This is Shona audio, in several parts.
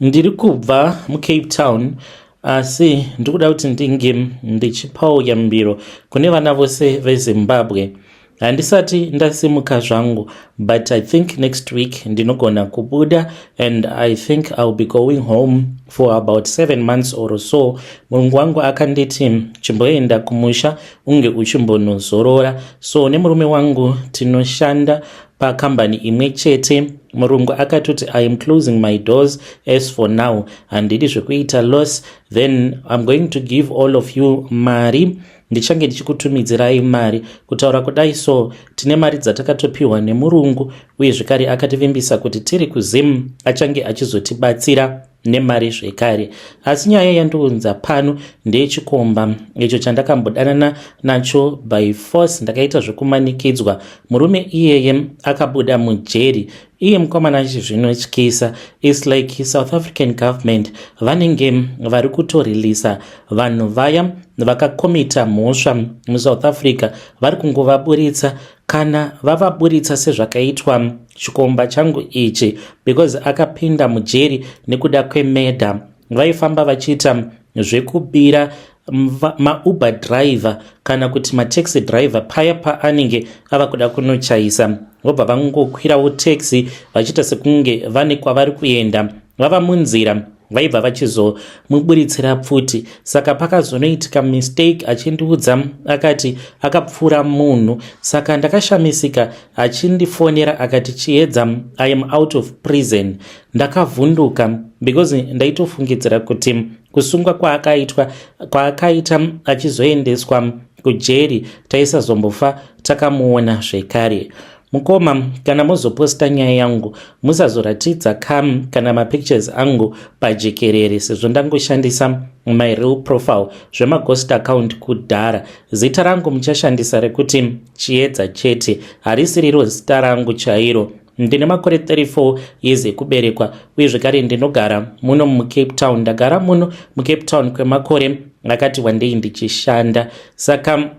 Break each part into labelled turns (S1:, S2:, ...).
S1: Ndiri kubva muCape Town asi ndiri kuda kuti ndinge ndichipawo yambiro kune vana vose veZimbabwe. Handisati ndasimuka zvangu but I think next week ndinogona kubuda and I think I'll be going home for about 7 months or so. Murungu wangu akanditi chimboenda kumusha unge uchimbonozorora. So nemurume wangu tinoshanda pakambani imwe chete. Murungu akatoti, "I am closing my doors as for now, handidi zvekuita loss. Then I'm going to give all of you mari, ndichange ndichikutumidzirai mari." Kutaura kudai so, tine mari dzatakatopiwa nemurungu uye zvekare akativimbisa kuti tiri kuZim achange achizotibatsira nemari zvekare. Asi nyaya yandiunza pano ndeyechikomba icho chandakambodanana nacho by force, ndakaita zvekumanikidzwa. Murume iyeye akabuda mujeri iye mukomana. Zvinotyisa, it's like South African government vanenge vari kutorilisa vanhu vaya vakakomita mhosva muSouth Africa, vari kungovaburitsa kana vavaburitsa sezvakaitwa chikomba changu ichi, because akapinda mujeri nekuda kwemurder. Vaifamba vachiita zvekubira maUber driver kana kuti mataxi driver paya paanenge ava kuda kunochaisa, vobva vangokwirawo taxi vachiita sekunge vane kwavari kuenda. Vava munzira vaibva vachizomuburitsira pfuti. Saka pakazonoitika mistake, achindiudza akati akapfuura munhu. Saka ndakashamisika achindifonera akati, "Chiedza, I am out of prison." Ndakavhunduka because ndaitofungidzira kuti kusungwa kwaakaitwa, kwaakaita achizoendeswa kujeri, taisazombofa takamuona zvekare. Mukoma, kana muzoposta nyaya yangu, musazoratidza cam kana mapictures angu pajekerere, sezvo ndangoshandisa my real profile, zvemaghost account kudhara. Zita rangu muchashandisa rekuti Chiedza chete, harisi riro zita rangu chairo. Ndine makore 34 years ekuberekwa uye zvekare ndinogara muno muCape Town. Ndagara muno muCape Town kwemakore akati wandei ndichishanda. Saka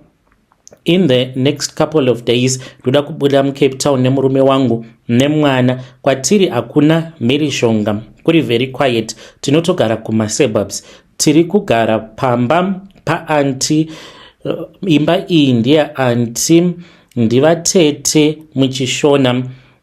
S1: in the next couple of days ndoda kubuda muCape Town nemurume wangu nemwana. Kwatiri hakuna mhirizhonga, kuri very quiet. Tinotogara kumasuburbs, tiri kugara pamba paaunty. Imba iyi ndeyaunty, ndivatete muchiShona,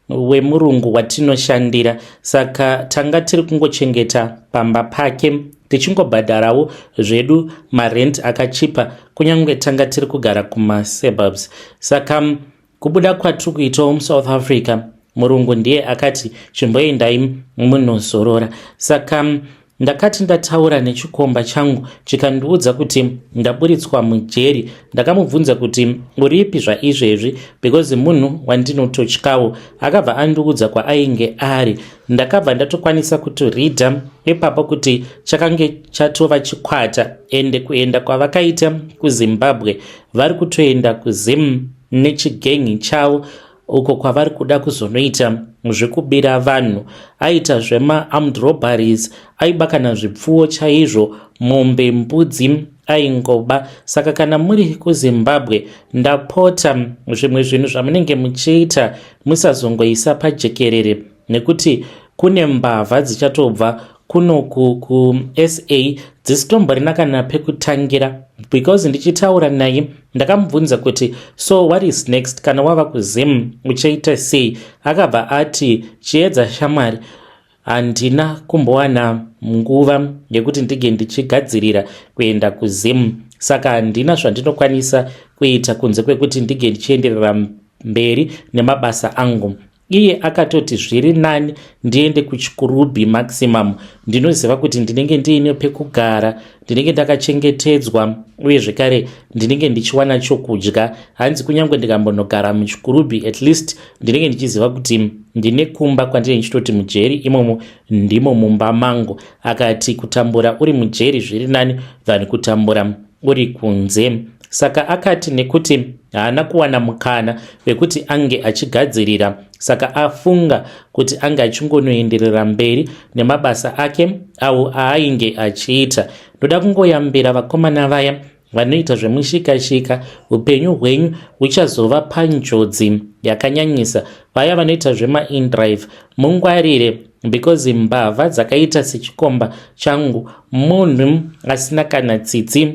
S1: wemurungu watinoshandira. Saka tanga tiri kungochengeta pamba pake tichingobhadharawo zvedu marent akachipa, kunyange tanga tiri kugara kumasuburbs. Saka kubuda kwatiri kuitawo muSouth Africa, murungu ndiye akati chimboendai munozorora. Saka ndakati ndataura nechikomba changu, chikandiudza kuti ndaburitswa mujeri. Ndakamubvunza kuti uripi zvaizvezvi, because munhu wandinototyawo. Akabva andiudza kwaainge ari. Ndakabva ndatokwanisa kutoridha ipapo kuti chakange chatova chikwata, ende kuenda kwavakaita kuZimbabwe, vari kutoenda kuZim nechigengi chavo uko kwavari kuda kuzonoita zvekubira vanhu. Aita zvemaarmed robberies, aiba kana zvipfuwo chaizvo, mombe, mbudzi aingoba. Saka kana muri kuZimbabwe, ndapota, zvimwe zvinhu zvamunenge muchiita musazongoisa pajekerere, nekuti kune mbavha dzichatobva kunoku kuSA dzisitomborina kana pekutangira. Because ndichitaura naye ndakamubvunza kuti, "So what is next? Kana wava kuZim uchaita sei?" Akabva ati, "Chiedza shamwari, handina kumbowana nguva yekuti ndige ndichigadzirira kuenda kuZim, saka handina zvandinokwanisa kuita kunze kwekuti ndige ndichienderera mberi nemabasa angu." Iye akatoti zviri nani ndiende kuChikurubi maximum, ndinoziva kuti ndinenge ndiine pekugara, ndinenge ndakachengetedzwa uye zvekare ndinenge ndichiwana chokudya. Hanzi kunyange ndikambonogara muChikurubi, at least ndinenge ndichiziva kuti ndine kumba kwandinenge ndichitoti mujeri imomo ndimo mumba mangu. Akati kutambura uri mujeri zviri nani than kutambura uri kunze. Saka akati nekuti haana kuwana mukana wekuti ange achigadzirira, saka afunga kuti ange achingonoenderera mberi nemabasa ake awo aainge achiita. Ndoda kungoyambira vakomana vaya vanoita zvemushikashika, upenyu hwenyu huchazova panjodzi yakanyanyisa. Vaya vanoita zvemaindrive, mungwarire. Because mbavha dzakaita sechikomba changu, munhu asina kana tsitsi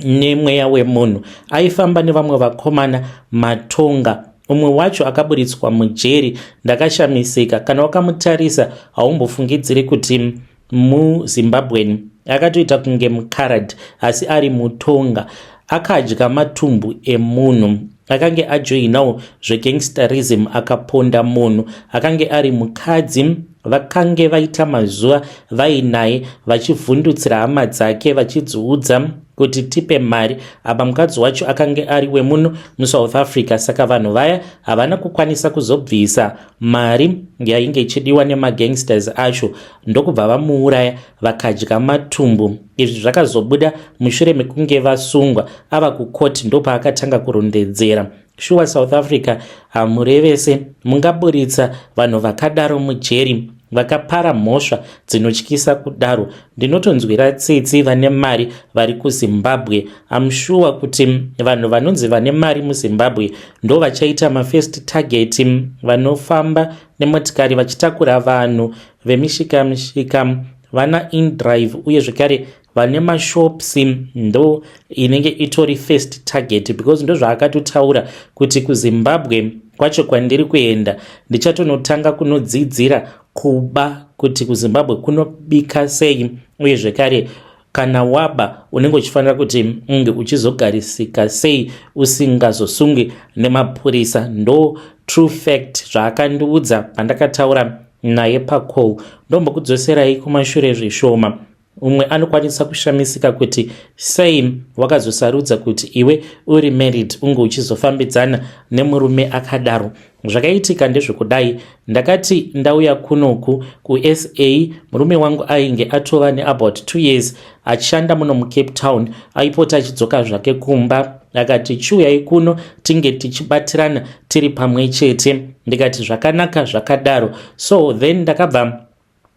S1: nemweya wemunhu. Aifamba nevamwe vakomana matonga, umwe wacho akaburitswa mujeri. Ndakashamisika, kana wakamutarisa haumbofungidziri kuti muZimbabwean, akatoita kunge mukarad asi ari mutonga. Akadya matumbu emunhu, akange ajoinawo zvegangsterism, akaponda munhu akange ari mukadzi. Vakange vaita mazuva vainaye vachivhundutsira hama dzake, vachidziudza kuti tipe mari. Apa mukadzi wacho akange ari wemuno muSouth Africa, saka vanhu vaya havana kukwanisa kuzobvisa mari yainge ichidiwa nemagangsters acho, ndokubva vamuuraya vakadya matumbu. Izvi zvakazobuda mushure mekunge vasungwa. Ava kukoti ndopaakatanga kurondedzera. Shuwa, South Africa, hamurevese, mungaburitsa vanhu vakadaro mujeri vakapara mhosva dzinotyisa kudaro? Ndinotonzwira tsitsi vane mari vari kuZimbabwe. Am sure kuti vanhu vanonzi vane mari muZimbabwe ndo vachaita mafirst target. Vanofamba nemotikari vachitakura vanhu, vemishika mishika, vana inDrive, uye zvekare vane mashops, ndo inenge itori first target, because ndo zvaakatotaura kuti kuZimbabwe kwacho kwandiri kuenda ndichatonotanga kunodzidzira kuba, kuti kuZimbabwe kunobika sei, uye zvekare kana waba unenge uchifanira kuti unge uchizogarisika sei usingazosungwi nemapurisa. Ndo true fact zvaakandiudza pandakataura naye pacall. Ndombokudzoserai kumashure zvishoma. Umwe anokwanisa kushamisika kuti sei wakazosarudza kuti iwe uri married unge uchizofambidzana nemurume akadaro. Zvakaitika ndezvekudai: ndakati ndauya kunoku kuSA, murume wangu ainge atova neabout 2 years achishanda muno muCape Town. Aipota achidzoka zvake kumba. Akati, "Chiuyai kuno tinge tichibatirana tiri pamwe chete." Ndikati, "Zvakanaka zvakadaro." So then ndakabva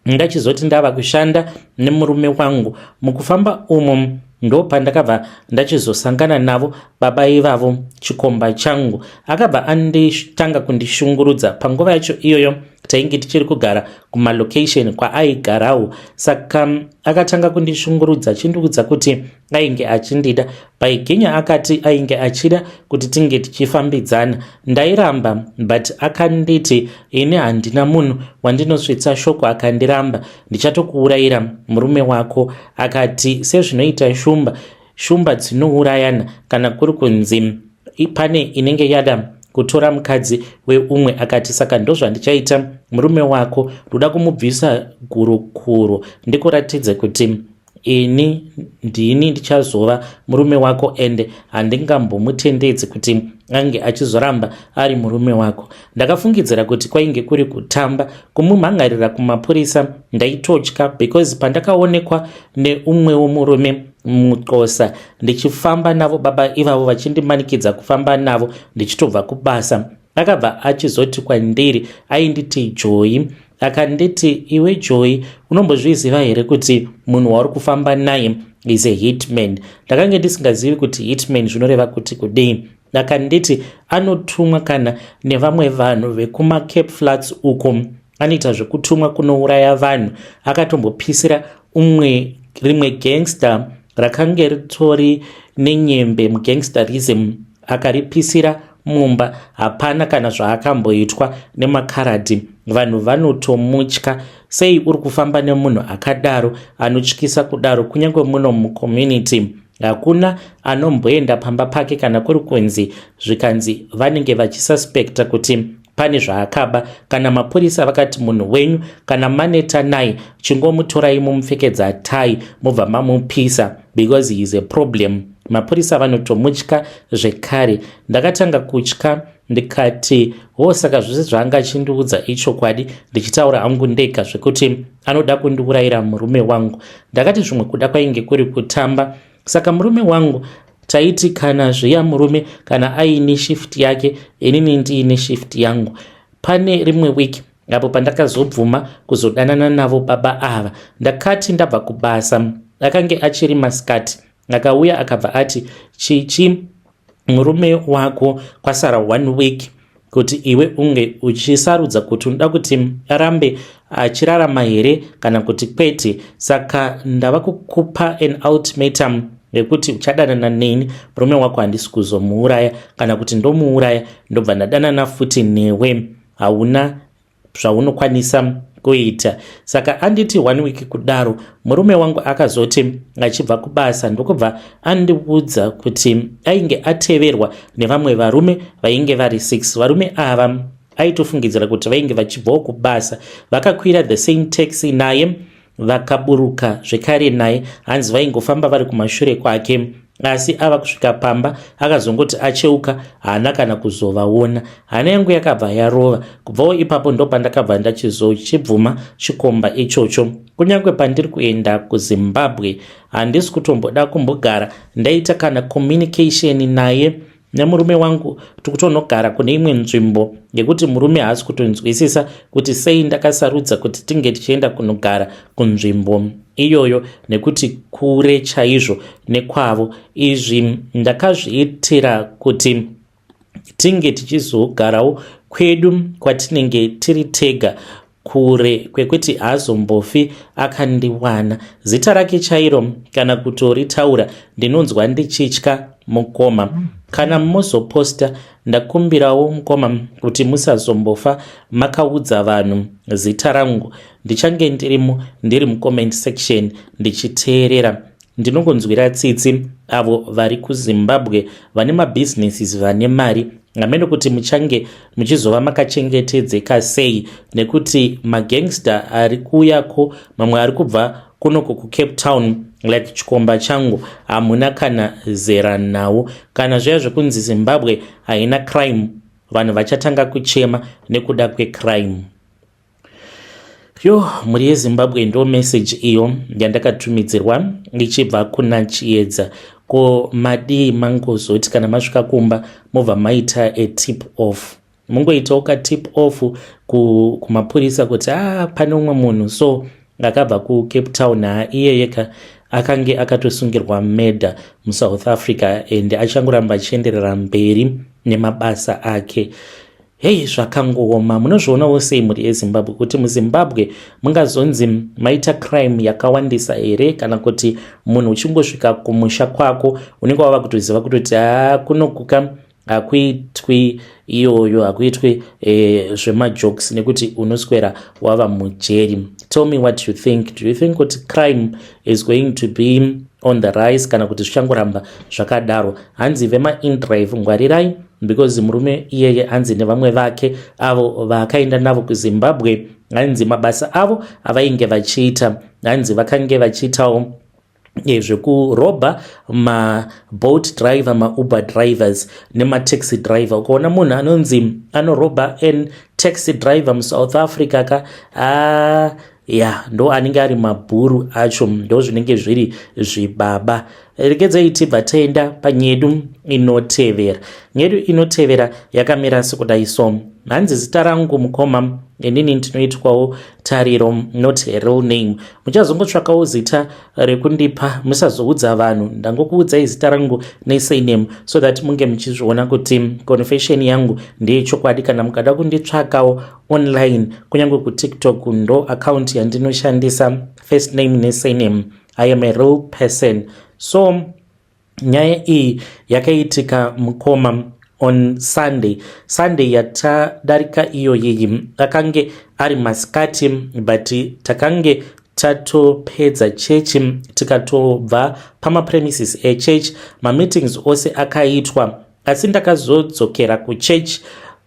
S1: ndachizoti ndava kushanda nemurume wangu. Mukufamba umo ndo pandakabva ndachizosangana navo baba ivavo. Chikomba changu akabva anditanga kundishungurudza. Panguva yacho iyoyo tainge tichiri kugara kumalocation kwaaigarawo, saka akatanga kundishungurudza achindiudza kuti ainge achindida. Paigenya akati ainge achida kuti tinge tichifambidzana. Ndairamba, but akanditi, "Ini handina munhu wandinosvitsa shoko akandiramba, ndichatokuurayira murume wako." Akati sezvinoita shumba, shumba dzinourayana kana kuri kunzi pane inenge yada kutora mukadzi weumwe. Akati, "Saka ndozvandichaita murume wako, ndoda kumubvisa gurukuro, ndikuratidze kuti ini ndini ndichazova murume wako, ende handingambomutendedzi kuti ange achizoramba ari murume wako." Ndakafungidzira kuti kwainge kuri kutamba. Kumumhangarira kumapurisa ndaitotya, because pandakaonekwa neumwewo murume muxhosa ndichifamba navo baba ivavo, vachindimanikidza kufamba navo ndichitobva kubasa, akabva achizoti kwandiri, ainditi Joy, akanditi, "Iwe Joy, unombozviziva here kuti munhu wauri kufamba naye is a hitman?" Ndakange ndisingazivi kuti hitman zvinoreva kuti kudii. Akanditi anotumwa kana nevamwe vanhu vekumaCape Flats uko, anoita zvekutumwa kunouraya vanhu. Akatombopisira umwe rimwe gangster rakange ritori nenyembe mugangsterism, akaripisira mumba. Hapana kana zvaakamboitwa nemakaradhi. Vanhu vanotomutya. Sei uri kufamba nemunhu akadaro, anotyisa kudaro? Kunyange muno mucommunity hakuna anomboenda pamba pake kana kuri kunzi zvikanzi vanenge vachisuspecta kuti pane zvaakaba. Kana mapurisa vakati munhu wenyu kana maneta naye, chingomutorai mumupfekedza tai, mubva mamupisa, because he is a problem." Mapurisa vanotomutya zvekare. Ndakatanga kutya, ndikati, "Ho, saka zvose zvaanga achindiudza ichokwadi?" Ndichitaura hangu ndega zvekuti anoda kundiurayira murume wangu. Ndakati zvimwe kuda kwainge kuri kutamba. Saka murume wangu taiti kana zviya murume kana aine shift yake, inini ndiine shift yangu. Pane rimwe wiki apo pandakazobvuma kuzodanana navo baba ava, ndakati ndabva kubasa, akange achiri masikati, akauya akabva ati, "Chichi, murume wako kwasara one week kuti iwe unge uchisarudza kuti unoda kuti arambe Achirarama here kana kuti kwete? Saka ndava kukupa an ultimatum yekuti uchadanana neni, murume wako handisi kuzomuuraya, kana kuti ndomuuraya ndobva ndadanana futi newe. Hauna zvaunokwanisa kuita. Saka anditi one week kudaro, murume wangu akazoti achibva kubasa ndokubva andiudza kuti ainge ateverwa nevamwe varume vainge vari 6. Varume ava aitofungidzira kuti vainge vachibvawo kubasa. Vakakwira the same taxi naye, vakaburuka zvekare naye. Hanzi vaingofamba vari kumashure kwake, asi ava kusvika pamba akazongoti acheuka, haana kana kuzovaona. Hana yangu yakabva yarova. Kubvawo ipapo ndopandakabva ndachizochibvuma chikomba ichocho. Kunyange pandiri kuenda kuZimbabwe, handisi kutomboda kumbogara ndaita kana communication naye nemurume wangu. Tikutonogara kune imwe nzvimbo yekuti murume haasi kutonzwisisa kuti sei ndakasarudza kuti tinge tichienda kunogara kunzvimbo iyoyo, nekuti kure chaizvo nekwavo. Izvi ndakazviitira kuti tinge tichizogarawo kwedu kwatinenge tiri tega, kure kwekuti haazombofi akandiwana. Zita rake chairo kana kutoritaura ndinonzwa ndichitya. Mukoma, kana muzoposta, ndakumbirawo mukoma kuti musazombofa makaudza vanhu zita rangu. Ndichange ndirimo, ndiri mucomment section ndichiteerera. Ndinongonzwira tsitsi avo vari kuZimbabwe vane mabusinesses, vane mari. Hamene kuti muchange muchizova makachengetedzeka sei, nekuti magangster ari kuuyako, mamwe ari kubva kunoko kuCape Town like chikomba changu, hamuna kana zera nawo. Kana zviya zvekunzi Zimbabwe haina crime, vanhu vachatanga kuchema nekuda kwecrime. Yo, mhuri yeZimbabwe, ndo message iyo yandakatumidzirwa ichibva kuna Chiedza. Ko madii mangozoti kana masvika kumba mobva maita a tip off, mungoitawo katip off kumapurisa kuti a ah, pane umwe munhu so akabva kuCape Town, ha, iyeyeka akange akatosungirwa murder muSouth Africa and achangoramba achienderera mberi nemabasa ake. Hei, zvakangooma. Munozvionawo sei, mhuri yeZimbabwe, kuti muZimbabwe mungazonzi maita crime yakawandisa here, kana kuti munhu uchingosvika kumusha kwako unenge wava kutoziva kutoti ha, kunokuka hakuitwi iyoyo, hakuitwi zvemajokes, nekuti unoswera wava mujeri? Tell me what you think. Do you think kuti crime is going to be on the rise, kana kuti zvichangoramba zvakadaro? Hanzi vemaindrive, ngwarirai, because murume iyeye hanzi nevamwe vake avo vaakaenda navo kuZimbabwe, hanzi mabasa avo avainge vachiita, hanzi vakange vachiitawo zvekurobha maBolt driver, maUber drivers nemataxi driver. Ukaona munhu anonzi anorobha an taxi driver muSouth Africa ka, a ya, ndo anenge ari mabhuru acho, ndo zvinenge zviri zvibaba. Regedzai tibva taenda panyedu inotevera. Nyedu inotevera yakamira sekudai so. Hanzi, "Zita rangu mukoma, inini ndinoitwawo Tariro, not a real name. Muchazongotsvakawo zita rekundipa, musazoudza vanhu. Ndangokuudzai zita rangu nesurname so that munge muchizviona kuti confession yangu ndeyechokwadi. Kana mukada kunditsvakawo online, kunyange kuTikTok, ndo account yandinoshandisa, first name nesurname. I am a real person." So nyaya iyi yakaitika, mukoma, on Sunday, Sunday yatadarika iyoyiyi. Akange ari masikati, but takange tatopedza chechi, tikatobva pamapremises echurch. Mameetings ose akaitwa, asi ndakazodzokera kuchurch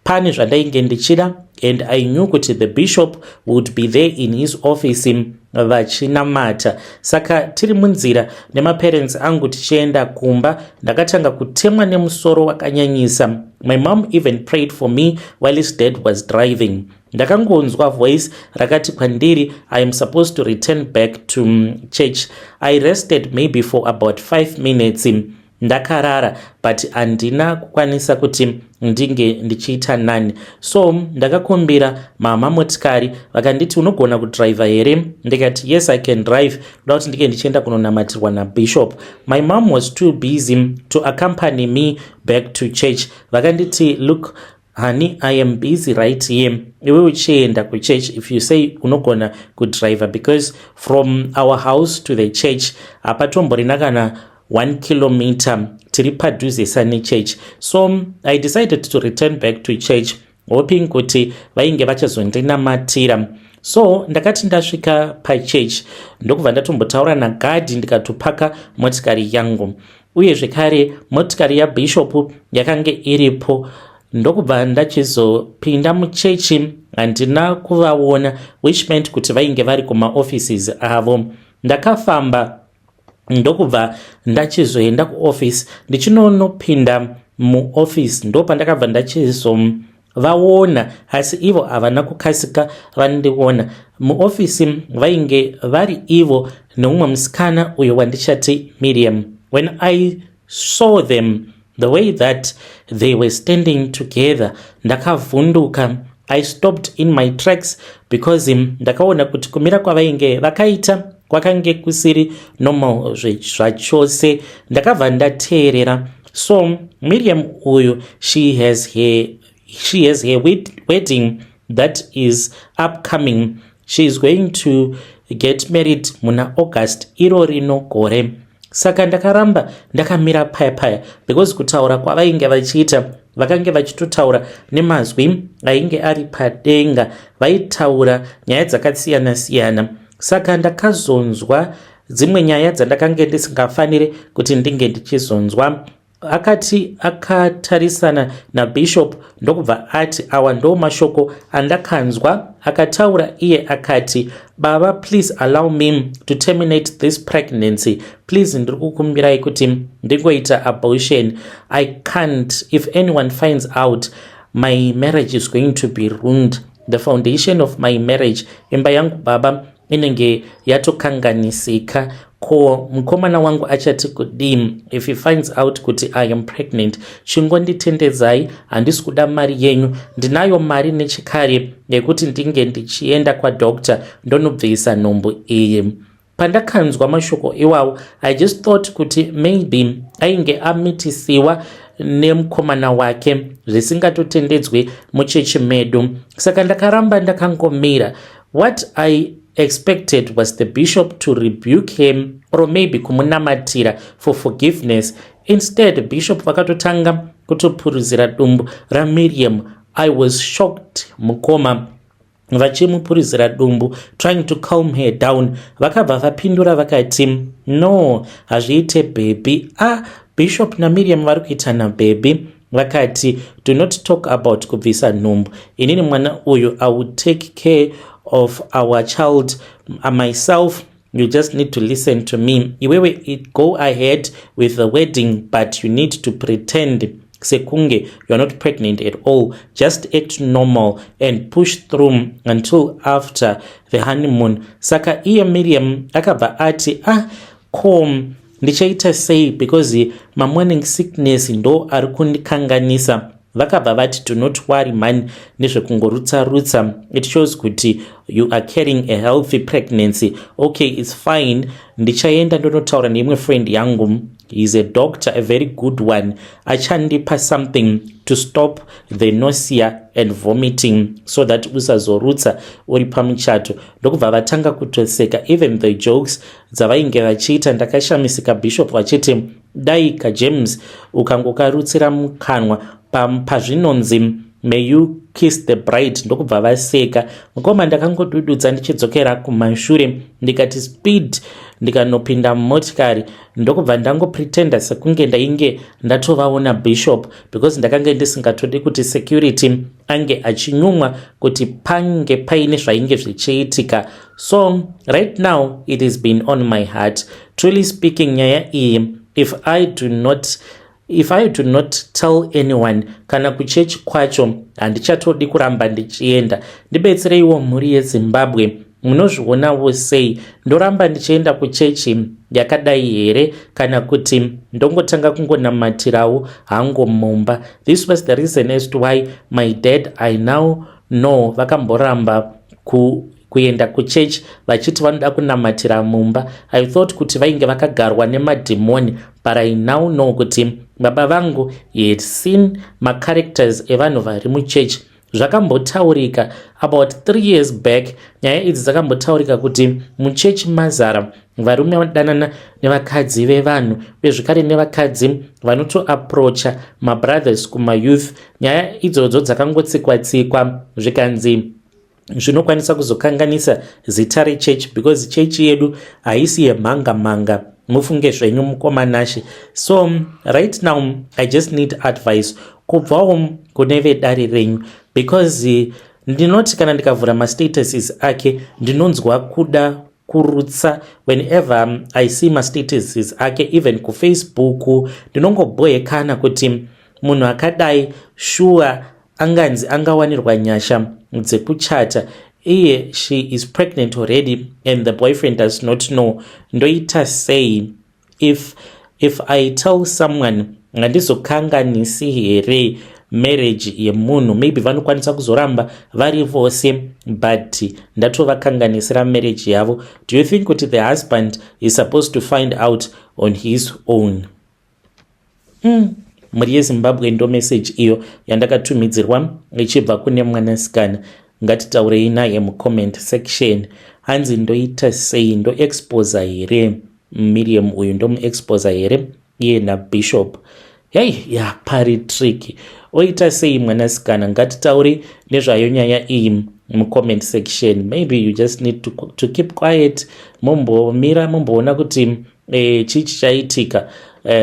S1: pane zvandainge ndichida, and I knew kuti the bishop would be there in his office vachinamata. Saka tiri munzira nemaparents angu tichienda kumba, ndakatanga kutemwa nemusoro wakanyanyisa. My mom even prayed for me while his dad was driving. Ndakangonzwa voice rakati kwandiri I am supposed to return back to church. I rested maybe for about 5 minutes, ndakarara, but handina kukwanisa kuti ndinge ndichiita nani. So ndakakumbira mama motikari, vakanditi, 'Unogona kudhiraivha here?' Ndikati, 'Yes, I can drive.' Kuda kuti ndinge ndichienda kunonamatirwa nabishop. My mom was too busy to accompany me back to church. Vakanditi, 'Look, Honey, I am busy right here. Iwe uchienda kuchurch if you say unogona kudriver, because from our house to the church hapatomborina kana 1 kilometer. Tiri padhuzesa nechurch. So I decided to return back to church, hoping kuti vainge vachazondinamatira. So ndakati ndasvika pachurch, ndokubva ndatombotaura nagadhi, ndikatopaka motikari yangu. Uye zvekare motikari yabhishopu yakange iripo. Ndokubva ndachizopinda muchechi. Handina kuvaona, which meant kuti vainge vari kumaoffices avo. Ndakafamba, ndokubva ndachizoenda kuoffice. Ndichinonopinda muoffice, ndo pandakabva ndachizovaona, asi ivo havana kukasika vandiona. Muofisi vainge vari ivo neumwe musikana uyo wandichati Miriam. When I saw them, the way that they were standing together, ndakavhunduka. I stopped in my tracks because ndakaona kuti kumira kwavainge vakaita kwakange kusiri normal zvachose. Ndakabva ndateerera. So Miriam uyu, she has her wedding that is upcoming. She is going to get married muna August iro rino gore. Saka ndakaramba ndakamira paya paya because kutaura kwavainge vachiita, vakange vachitotaura nemazwi ainge ari padenga. Vaitaura nyaya dzakasiyana-siyana. Saka ndakazonzwa dzimwe nyaya dzandakange ndisingafaniri kuti ndinge ndichizonzwa. Akati akatarisana nabishop, ndokubva ati, awa ndo mashoko andakanzwa akataura iye. Akati, "Baba, please allow me to terminate this pregnancy. Please, ndiri kukumbirai kuti ndingoita abortion. I can't. If anyone finds out, my marriage is going to be ruined, the foundation of my marriage. Imba yangu, baba, inenge yatokanganisika. Ko mukomana wangu achati kudii if he finds out kuti I am pregnant? Chingonditendedzai, handisi kuda mari yenyu. Ndinayo mari nechekare yekuti ndinge ndichienda kwadoctor, ndonobvisa nhumbu iyi." Pandakanzwa mashoko iwawo, I just thought kuti maybe ainge amitisiwa nemukomana wake, zvisingatotendedzwi muchechi medu. Saka ndakaramba ndakangomira. What I expected was the bishop to rebuke him or maybe kumunamatira for forgiveness. Instead, bishop vakatotanga kutopuruzira dumbu raMiriam. I was shocked, mukoma. Vachimupurizira dumbu, trying to calm her down. Vakabva vapindura vakati, "No, hazviite, baby." Ah, bishop naMiriam vari kuitana baby. Vakati, "Do not talk about kubvisa nhumbu. Inini mwana uyu, I would take care of our child myself. You just need to listen to me. Iwewe, go ahead with the wedding, but you need to pretend sekunge you are not pregnant at all. Just act normal and push through until after the honeymoon." Saka iye Miriam akabva ati, "Ah, ko ndichaita sei? Because mamorning sickness ndo ari kundikanganisa." Vakabva vati, "Do not worry, man, nezvekungorutsa-rutsa. It shows kuti you are carrying a healthy pregnancy. Okay, it's fine. Ndichaenda ndonotaura neimwe friend yangu. Is a doctor, a very good one. Achandipa something to stop the nausea and vomiting so that usazorutsa uri pamuchato." Ndokubva vatanga kutoseka. Even the jokes dzavainge vachiita, ndakashamisika. Bishop vachiti, "Dai kaJames ukangokarutsira mukanwa pazvinonzi 'May you kiss the bride.'" Ndokubva vaseka. Mukoma, ndakangodududza ndichidzokera kumashure, ndikati speed, ndikanopinda mumotikari, ndokubva ndangopretenda sekunge ndainge ndatovaona bishop, because ndakange ndisingatodi kuti security ange achinyumwa kuti pange paine zvainge zvichiitika. So right now it has been on my heart, truly speaking, nyaya iyi. If I do not tell anyone, kana kuchechi kwacho handichatodi kuramba ndichienda. Ndibetsereiwo, mhuri yeZimbabwe. Munozvionawo sei? Ndoramba ndichienda kuchechi yakadai here, kana kuti ndongotanga kungonamatirawo hangu mumba? This was the reason as to why my dad, I now know, vakamboramba kuenda kuchechi vachiti vanoda kunamatira mumba. I thought kuti vainge vakagarwa nemadhimoni. But I now know kuti baba vangu had seen macharacters evanhu vari muchechi. Zvakambotaurika about 3 years back. Nyaya idzi dzakambotaurika kuti muchechi mazara varume vadanana nevakadzi vevanhu, uye zvekare nevakadzi vanotoapproacha mabrothers kumayouth. Nyaya idzodzo dzakangotsikwa-tsikwa, zvikanzi zvinokwanisa kuzokanganisa zita rechechi because chechi yedu haisi yemhanga mhanga. Mufunge zvenyu, mukomanashe. So right now I just need advice kubvawo kune vedare renyu, because ndinoti kana ndikavhura mastatuses ake, ndinonzwa kuda kurutsa. Whenever I see mastatuses ake, even kuFacebook, ndinongobhohekana kuti munhu akadai shuwa anganzi angawanirwa nyasha dzekuchata? Iye she is pregnant already and the boyfriend does not know. Ndoita sei? If I tell someone, handizokanganisi here marriage yemunhu? Maybe vanokwanisa kuzoramba vari vose, but ndatovakanganisira marriage yavo. Do you think kuti the husband is supposed to find out on his own? Mhuri yeZimbabwe, ndo message iyo yandakatumidzirwa ichibva kune mwanasikana. Ngatitaurei naye mucomment section. Hanzi ndoita sei? Ndoexposa here Miriam uyu? Ndomuexposa here iye nabishop? Hei, ya, pari tricky. Oita sei mwanasikana? Ngatitaure nezvayo nyaya iyi mucomment section. Maybe you just need to keep quiet, mumbomira, mumboona kuti chii chichaitika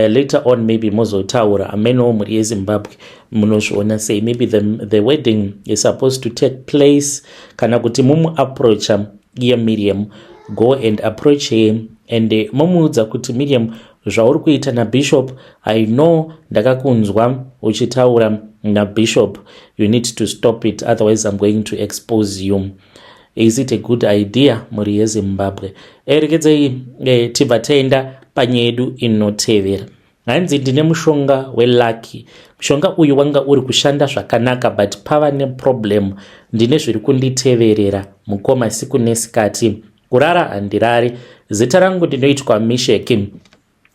S1: later on. Maybe mozotaura amenowo. Mhuri yeZimbabwe, munozviona sei? Maybe the wedding is supposed to take place, kana kuti mumuapproacha iye Miriam. Go and approach her and momuudza kuti, "Miriam, zvauri kuita nabishop, I know ndakakunzwa uchitaura nabishop. You need to stop it, otherwise I'm going to expose you." Is it a good idea, mhuri yeZimbabwe? Erekedzei tibva taenda panyaya yedu inotevera. Hanzi ndine mushonga welucky. Mushonga uyu wanga uri kushanda zvakanaka, but pava neproblem. Ndine zviri kunditeverera, mukoma, siku nesikati. Kurara handirari. Zita rangu ndinoitwa Misheki.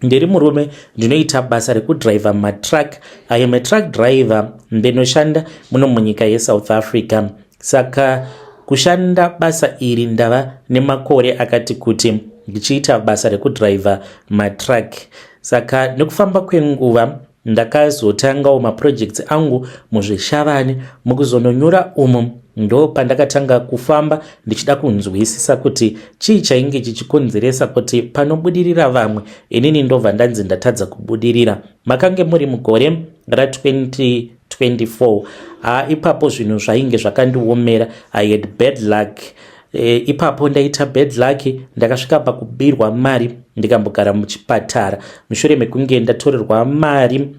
S1: Ndiri murume, ndinoita basa rekudhiraivha matruck. I am a truck driver. Ndinoshanda muno munyika yeSouth Africa. Saka kushanda basa iri ndava nemakore akati kuti ndichiita basa rekudhiraivha matruck. Saka nekufamba kwenguva ndakazotangawo maprojects angu muzvishavani. Mukuzononyura umu ndo pandakatanga kufamba ndichida kunzwisisa kuti chii chainge chichikonzeresa kuti panobudirira vamwe, inini ndobva ndanzi ndatadza kubudirira. Makange muri mugore ra2024. Ha, ipapo zvinhu zvainge zvakandiomera. I had bad luck. Ipapo ndaita bad luck, ndakasvika pakubirwa mari, ndikambogara muchipatara mushure mekunge ndatorerwa mari.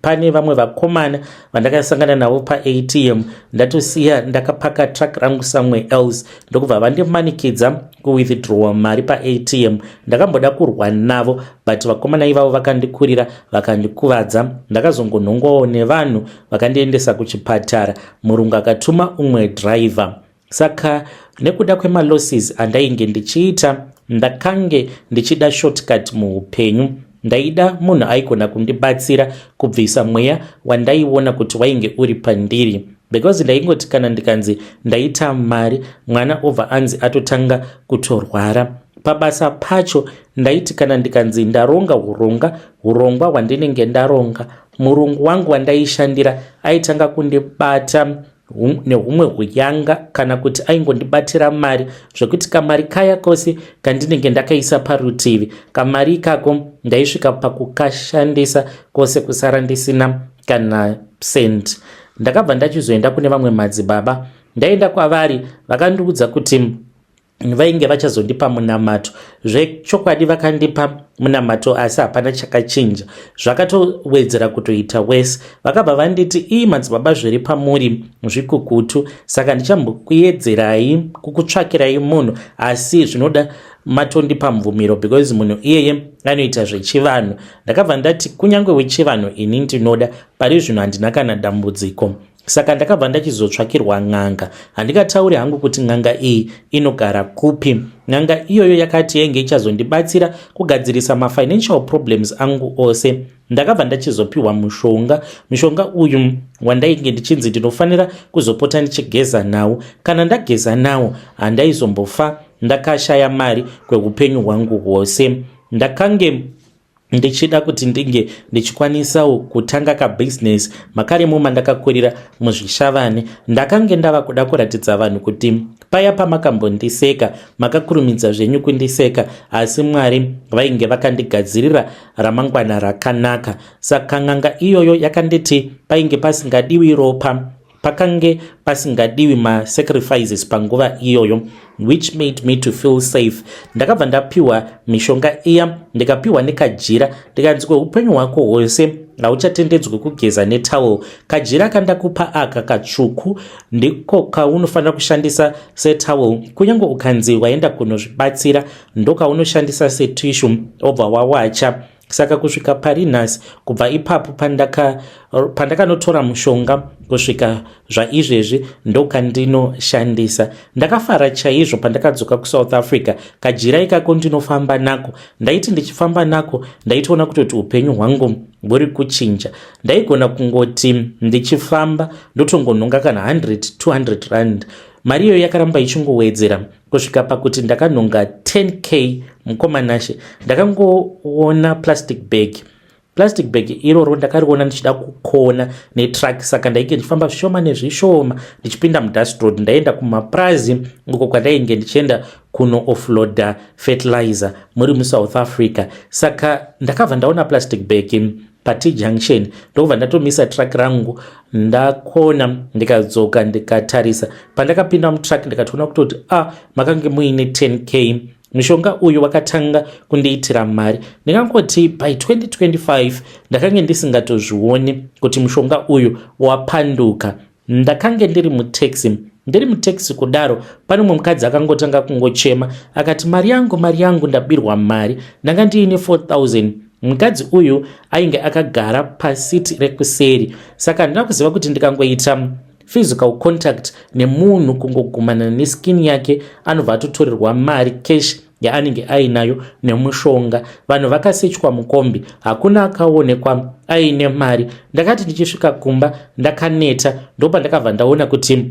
S1: Pane vamwe vakomana vandakasangana navo paATM, ndatosiya ndakapaka truck rangu somewhere else, ndokubva vandimanikidza kuwithdrawa mari paATM. Ndakamboda kurwa navo, but vakomana ivavo vakandikurira, vakandikuvadza. Ndakazongonhongwawo nevanhu, vakandiendesa kuchipatara. Murungu akatuma umwe driver. Saka nekuda kwemalosses andainge ndichiita, ndakange ndichida shortcut muupenyu. Ndaida munhu aigona kundibatsira kubvisa mweya wandaiona kuti wainge uri pandiri, because ndaingoti kana ndikanzi ndaita mari, mwana obva anzi atotanga kutorwara. Pabasa pacho ndaiti kana ndikanzi ndaronga urongwa hwandinenge ndaronga, murungu wangu wandaishandira aitanga kundibata nehumwe huyanga, kana kuti aingondibatira mari, zvekuti kamari kaya kose kandinenge ndakaisa parutivi, kamari ikako ndaisvika pakukashandisa kose, kusara ndisina kana cent. Ndakabva ndachizoenda kune vamwe madzibaba. Ndaenda kwavari, vakandiudza kuti vainge vachazondipa munamato. Zvechokwadi vakandipa munamato, asi hapana chakachinja, zvakatowedzera kutoita wese. Vakabva vanditi, "Ii, madzibaba, zviri pamuri zvikukutu, saka ndichambokuedzerai kukutsvakirai munhu, asi zvinoda matondipa mvumiro because munhu iyeye anoita zvechivanhu." Ndakabva ndati, "Kunyange wechivanhu ini ndinoda, pari zvino handina kana dambudziko." Saka ndakabva ndachizotsvakirwa n'anga. Handingatauri hangu kuti n'anga iyi inogara kupi. N'anga iyoyo yakati yainge ichazondibatsira kugadzirisa mafinancial problems angu ose. Ndakabva ndachizopiwa mushonga. Mushonga uyu wandainge ndichinzi ndinofanira kuzopota ndichigeza nawo. Kana ndageza nawo handaizombofa ndakashaya mari kweupenyu hwangu hwose. Ndakange ndichida kuti ndinge ndichikwanisawo kutanga kabhizinesi makaremo mandakakurira muzvishavane. Ndakange ndava kuda kuratidza vanhu kuti paya pamakambondiseka makakurumidza zvenyu kundiseka, asi Mwari vainge vakandigadzirira ramangwana rakanaka. Saka n'anga iyoyo yakanditi painge pasingadiwi ropa, pakange pasingadiwi masacrifices panguva iyoyo, which made me to feel safe. Ndakabva ndapiwa mishonga iya, ndikapiwa nekajira, ndikanzi kweupenyu hwako hwose hauchatendedzwi kugeza netowel. Kajira kandakupa aka katsvuku ndiko kaunofanira kushandisa setowel, kunyange ukanzi waenda kunozvibatsira ndokaunoshandisa setissue, obva wawacha. Saka kusvika pari nhasi, kubva ipapo pandakanotora mushonga kusvika zvaizvezvi, ndokandinoshandisa. Ndakafara chaizvo pandakadzoka kuSouth Africa. Kajira ikako ndinofamba nako. Ndaiti ndichifamba nako ndaitoona kutoti upenyu hwangu huri kuchinja. Ndaigona kungoti ndichifamba ndotongonhonga kana 100 200 rand. Mari iyoyo yakaramba ichingowedzera kusvika pakuti ndakanhonga 10K. Mukomanashe, ndakangoona plastic bag. Plastic bag iroro ndakariona ndichida kukona netruck. Saka ndainge ndichifamba zvishoma nezvishoma ndichipinda mudust road. Ndaenda kumaprazi uko kwandainge ndichienda kuno offloada fertilizer muri muSouth Africa. Saka ndakabva ndaona plastic bag paT junction, ndokubva ndatomisa truck rangu, ndakona, ndikadzoka, ndikatarisa. Pandakapinda mutruck ndikatoona kutoti a ah, makange muine 10K. Mushonga uyu wakatanga kundiitira mari. Ndingangoti by 2025 ndakange ndisingatozvioni kuti mushonga uyu wapanduka. Ndakange ndiri mutaxi, ndiri mutaxi kudaro, pane mumwe mukadzi akangotanga kungochema akati, "Mari yangu, mari yangu, ndabirwa mari." Ndanga ndiine 4000. Mukadzi uyu ainge akagara paseat rekuseri. Saka handina kuziva kuti ndikangoita physical contact nemunhu, kungogumana neskin yake, anobva atotorerwa mari cash yaanenge ainayo nemushonga. Vanhu vakasechwa mukombi, hakuna akaonekwa aine mari. Ndakati ndichisvika kumba ndakaneta, ndopandakabva ndaona kuti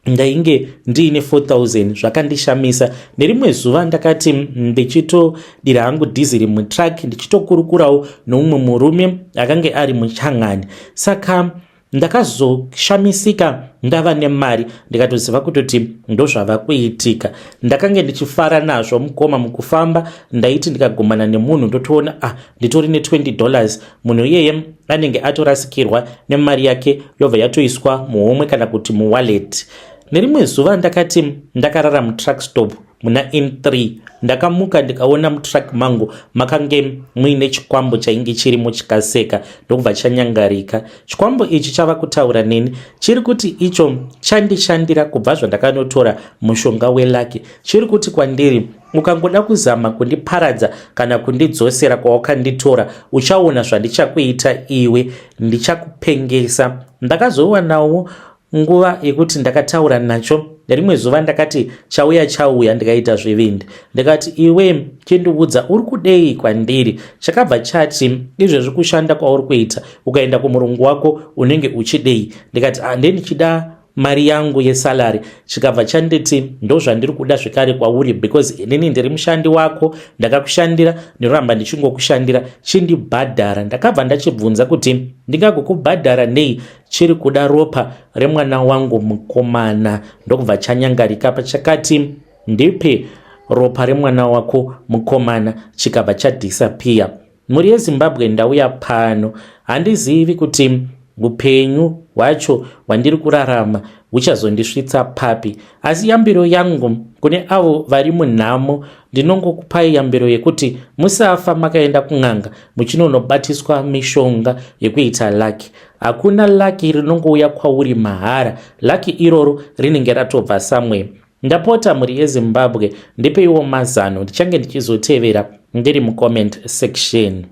S1: ndainge ndiine 4000. Zvakandishamisa. Nerimwe zuva ndakati ndichitodira hangu dhiziri mutruck, ndichitokurukurawo noumwe murume akange ari muchangani. Saka ndakazoshamisika ndava nemari, ndikatoziva kutoti ndozvava kuitika. Ndakange ndichifara nazvo, mukoma. Mukufamba ndaiti ndikagumana nemunhu ndotoona, ah, nditori ne$20. Munhu iyeye anenge atorasikirwa nemari yake, yobva yatoiswa muhomwe kana kuti muwallet. Nerimwe zuva ndakati ndakarara mutruck stop muna N3, ndakamuka ndikaona mutruck mangu makange muine chikwambo chainge chirimo, chikaseka ndokubva chanyangarika. Chikwambo ichi chava kutaura neni, chiri kuti icho chandishandira kubva zvandakanotora mushonga weluck. Chiri kuti kwandiri, "Ukangoda kuzama kundiparadza kana kundidzosera kwawakanditora, uchaona zvandichakuita iwe, ndichakupengesa." Ndakazowanawo nguva yekuti ndakataura nacho. Rimwe zuva ndakati chauya chauya, ndikaita zvivindi, ndikati, "Iwe, chindiudza, uri kudei kwandiri?" Chakabva chati, "Izvezvi kushanda kwauri kuita, ukaenda kumurungu wako unenge uchidei?" Ndikati, "Hande, ndichida mari yangu yesalary." Chikabva chanditi, "Ndozvandiri kuda zvekare kwauri, because inini ndiri mushandi wako, ndakakushandira, ndinoramba ndichingokushandira, chindibhadhara." Ndakabva ndachibvunza kuti ndingagokubhadhara nei? Chiri kuda ropa remwana wangu mukomana. Ndokubva chanyangarika. Pachakati, "Ndipe ropa remwana wako mukomana," chikabva chadisappear. Mhuri yeZimbabwe, ndauya pano, handizivi kuti upenyu hwacho hwandiri kurarama huchazondisvitsa papi, asi yambiro yangu kune avo vari munhamo, ndinongokupai yambiro yekuti musafa makaenda kun'anga muchinonobatiswa mishonga yekuita lucky. Hakuna lucky rinongouya kwauri mahara. Lucky iroro rinenge ratobva somewhere. Ndapota, mhuri yeZimbabwe, ndipeiwo mazano. Ndichange ndichizotevera ndiri mucomment section.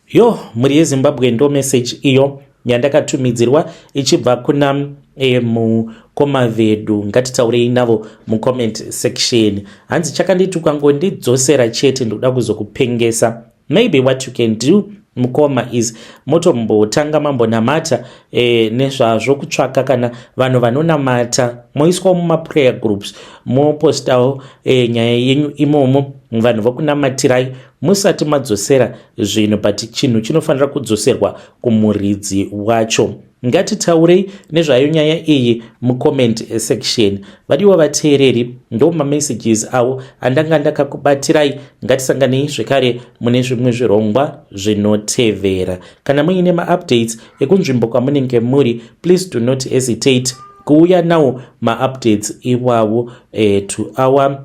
S1: Yo, mhuri yeZimbabwe, ndo message iyo. Yandakatumidzirwa ichibva kuna mukoma vedu. Ngatitaurei navo mucomment section. Hanzi chakanditi ukangondidzosera chete, ndikuda kuzokupengesa. Maybe what you can do, mukoma, is motombotanga mambonamata nezvazvo, kutsvaka kana vanhu vanonamata, moiswawo mumaprayer groups, mopostawo nyaya yenyu imomo, vanhu vokunamatirai musati madzosera zvinhu. But chinhu chinofanira kudzoserwa kumuridzi wacho. Ngatitaurei nezvayo nyaya iyi mucomment section. Vadiwa vateereri, ndo mamessages avo andanga ndakakubatirai. Ngatisanganei zvekare mune zvimwe zvirongwa zvinotevera. Kana muine maupdates ekunzvimbo kwamunenge muri, please do not hesitate kuuya nawo maupdates iwawo to our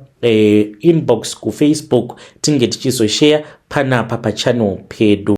S1: inbox kuFacebook, tinge tichizoshare panapa pachannel pedu.